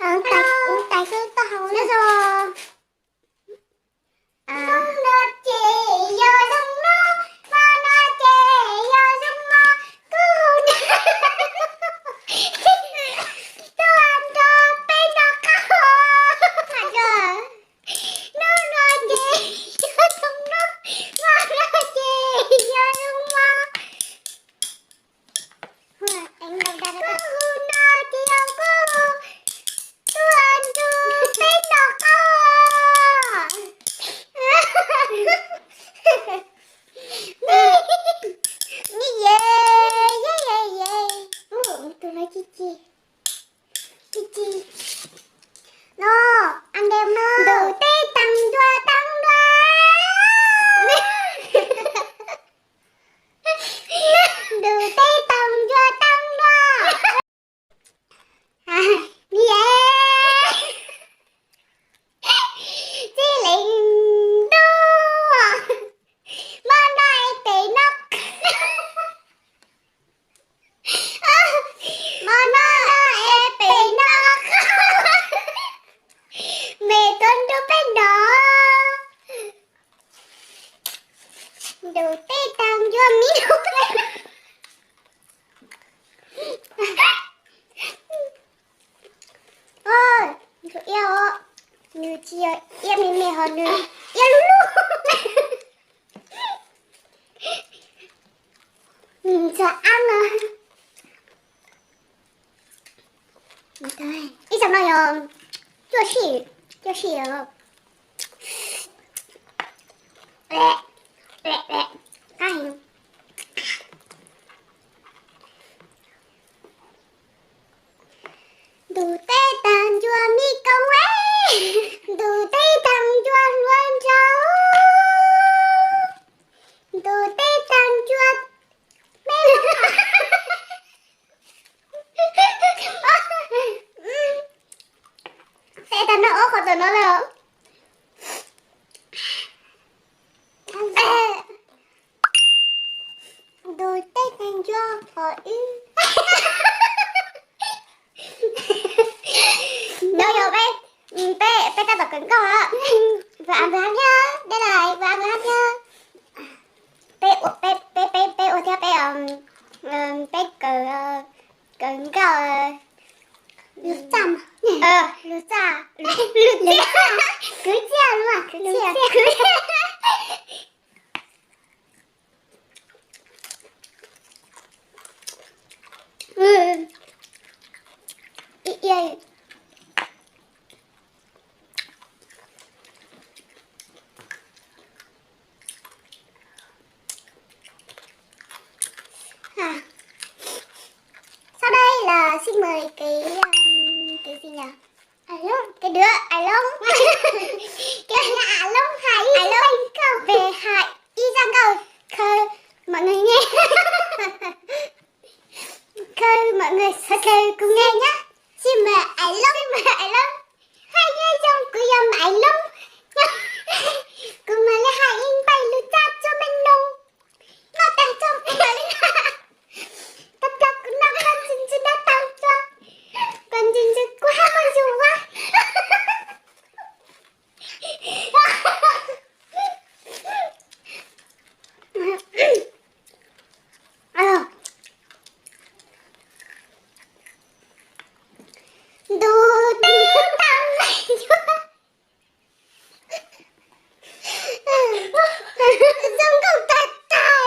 Tais xwb tau hau nyob zoo. Hnub no ces yog zoo no, hmo no ces yog zoo hmo, kuv hu tuaj nrog peb noj qab. Hnub no ces yog zoo no, hmo no ces yog zoo hmo. Kuv hu no ces yog kuv tuaj nrog peb noj qab. Ni ye, ye, ye, ye. Tus no ci ci, ci ci. No, ăn đẹp no. Ntuj teb taag ncua taag ncua. Ntuj teb taag ncua taag ncua. Ni ye. Txij li ntuj, hmo no es peb noj, hmo no es peb noj, me tuaj nrog peb noj. Ntuj teb taag ncua mi. Ntsuag iab os, nws tsis yog iab me me ho nws iab lub lub. Ntxhua ab no. Ib xyoos no yog cuaj sij, cuaj sij os. Ntuj teb taag ncua mi koom, ntuj teb taag ncua hluas nraug, ntuj teb taag ncua me lub. Teb taag no ob qhov tom no lawm. Ntuj teb taag ncua qhov wb. No yog peb, peb, peb tab tom kawm nkauj. Ua npawg hab thiab, deb lawm, ua npawg hab thiab. Peb, peb, peb, peb ua thiab peb, peb kawm, kawm nkauj. Lug txaj, lug txaj, lug txaj, kwv txhiaj, lug txaj, kwv txhiaj. Sau đây là xin mời cái, cái gì nhỉ? Cái đứa Ải Long. Cái đứa Ải Long hãy, Ải Long về hãy y ra ngầu. Khơi mọi người nghe. Khơi mọi người, khơi cùng nghe nhá. Xin mời Ải Long, xin mời Ải Long. Haj yog zoo kuv yog Maiv Loob, kuv mam li hais ib npaij lus Tsab txuag meej noog. Noj tag tso kuv mam li, tag plaws kuv noj koj ntsis ntsis dab tau tso, koj ntsis ntsis kuv haj muaj yus ua. Ntuj teb taag ncua, zoo nkauj tag tag.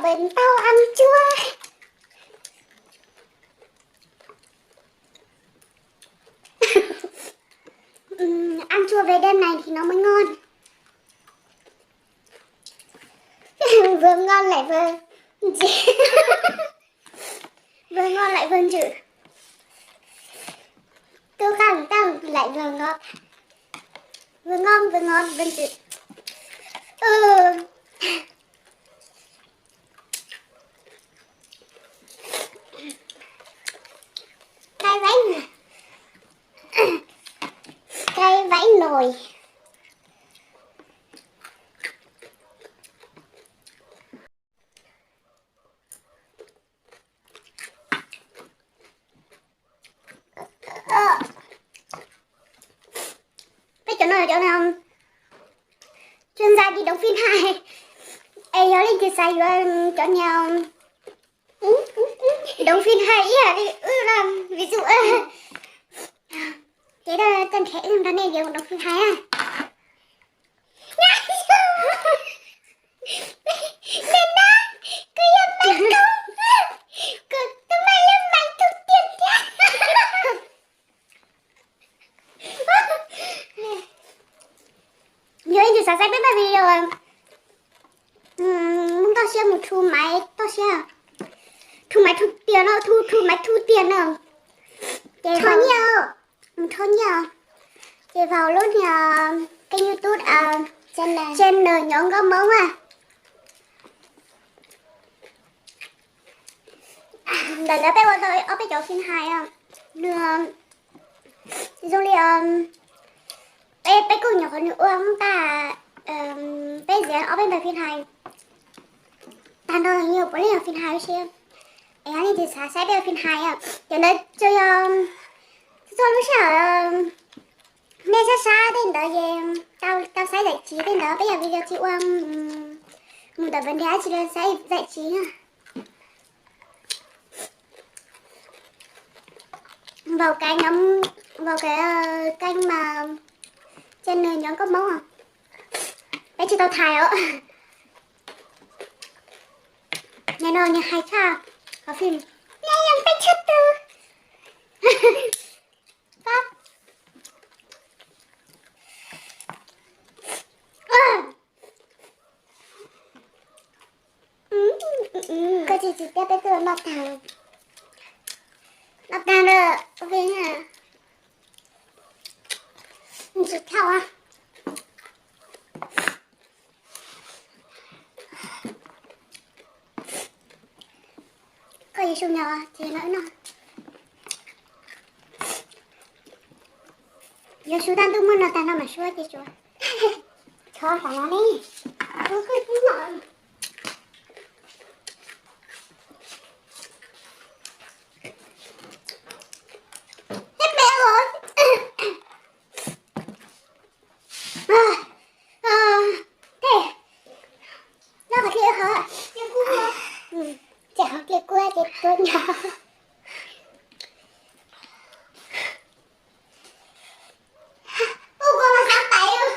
Ntau ăn chua. Ăn chua về đêm này thì nó mới ngon. Vừa ngon lại vừa, vừa ngon lại vừa dữ. Cứ khăng tăng lại vừa ngon. Vừa ngon, vừa ngon, vừa dữ. Ừ. Cái bánh, cái bánh nổi. Peb cov no cov no chuyên gia đi đóng phim hài. Es yog leej twg xav yuav cov niag đóng phim hài ib yam li wb no, ví dụ, ces tag nrho wb nrog nej yuav đóng phim hài. Kuv yog Maiv Koob, kuv tus mas yog Maiv Thu Tiag thiab. Yog leej twg xav saib peb pab video mus toj siab mus thu maiv toj siab, thu maiv thu tiag no, thu thu maiv thu tiag no, ces rho nyiaj, mus rho nyiaj, ces vào lub niag kênh YouTube channel Nyob Nkauj Hmoob a. Ntawm ntawd peb ua tau ob peb cov phim hais, nws zoo li peb, peb kuj nyuam qhuav nws ua tag, peb ziv ob peb ntawd phim hais tag nrho yog puav leej yog phim hais ua si. Es yog leej twg xav saib peb ua phim hais, cov ntawd tsuas yog txog lub sij hawm nej sab sab tej ntawd ces tau saib giải trí tej ntawd, peb yog video tsis ua mus ntawm vấn đề dab tsi los saib giải trí na. Vào cái nhóm, vào cái kênh mà channel Nyob Nkauj Hmoob, peb tsis tau thais os. Ngày no nws hais tshaj, có phim, peb tshaj tu. Koj tsis tsis tiab peb twb noj tag, noj tag lawm. Tsis thauj. Koj yuav su no ces no wb noj. Yuav su tag ntuj muaj no tag no mam su ces su. Txhob xav no ne. Tej, noj qhov twg ho, ces ho kiag kuv ces tuaj nyob. Ua kua mas xav pais.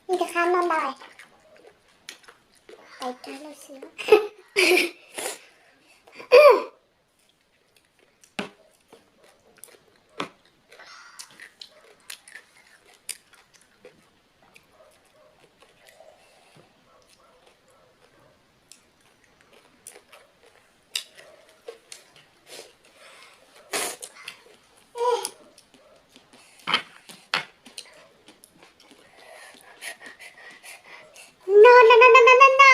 Nws qab no ntau, pais tag lawm xwb. No, no, no, no, no, no, no.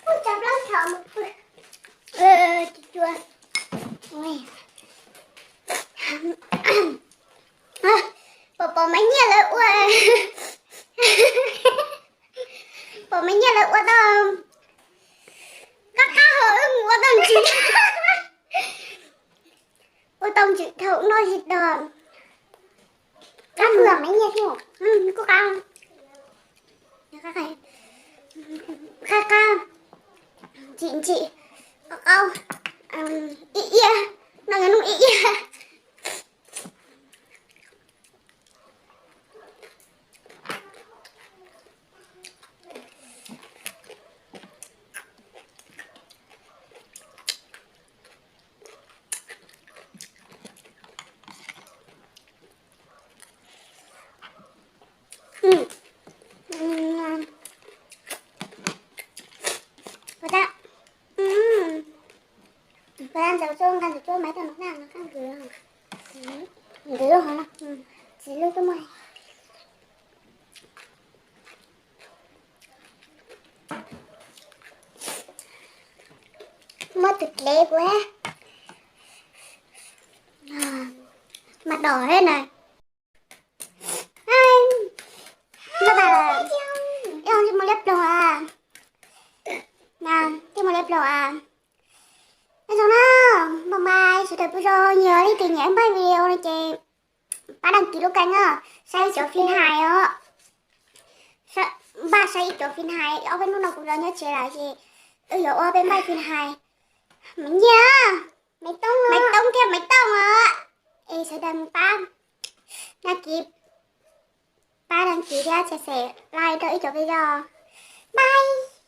Ua cov plaub thaum mus pw. Ua, ua, ua. Pom, pom Maiv Nyiaj lawv ua, pom Maiv Nyiaj lawv ua tau qab qab hos wb mus ua tau ntsws. Ua tau ntsws dhau ub no zis dos. Qab kawg Maiv Nyiaj thiab. Kuj qab. Qab qab, ntsim ntsim, qaub qaub, ib iab, noj nyob noj ib iab. Maiv tau no, no kaj ntws, ntws lub hov no, txiv lub tuaj muaj. Muab tus dlev kuv, mas dos na. Ib tsis muaj liab ploog a, tsis muaj liab ploog a. Nyob zoo na, maj mam sawv daws puas zoo, yog leej twg nyiam wb npaj video no ces pab đăng ký lub kênh na, saib ib cov phim hais os. Npaj saib ib cov phim hais, ob peb hnub no kuv los nyob tsev lawm ces wb yuav ua peb npaj phim hais. Maiv Nyiaj, Maiv Toob thiab Maiv Tooj os. Es sawv daws pab đăng ký, pab đăng ký thiab chia sẻ like rau ib cov video. Bye.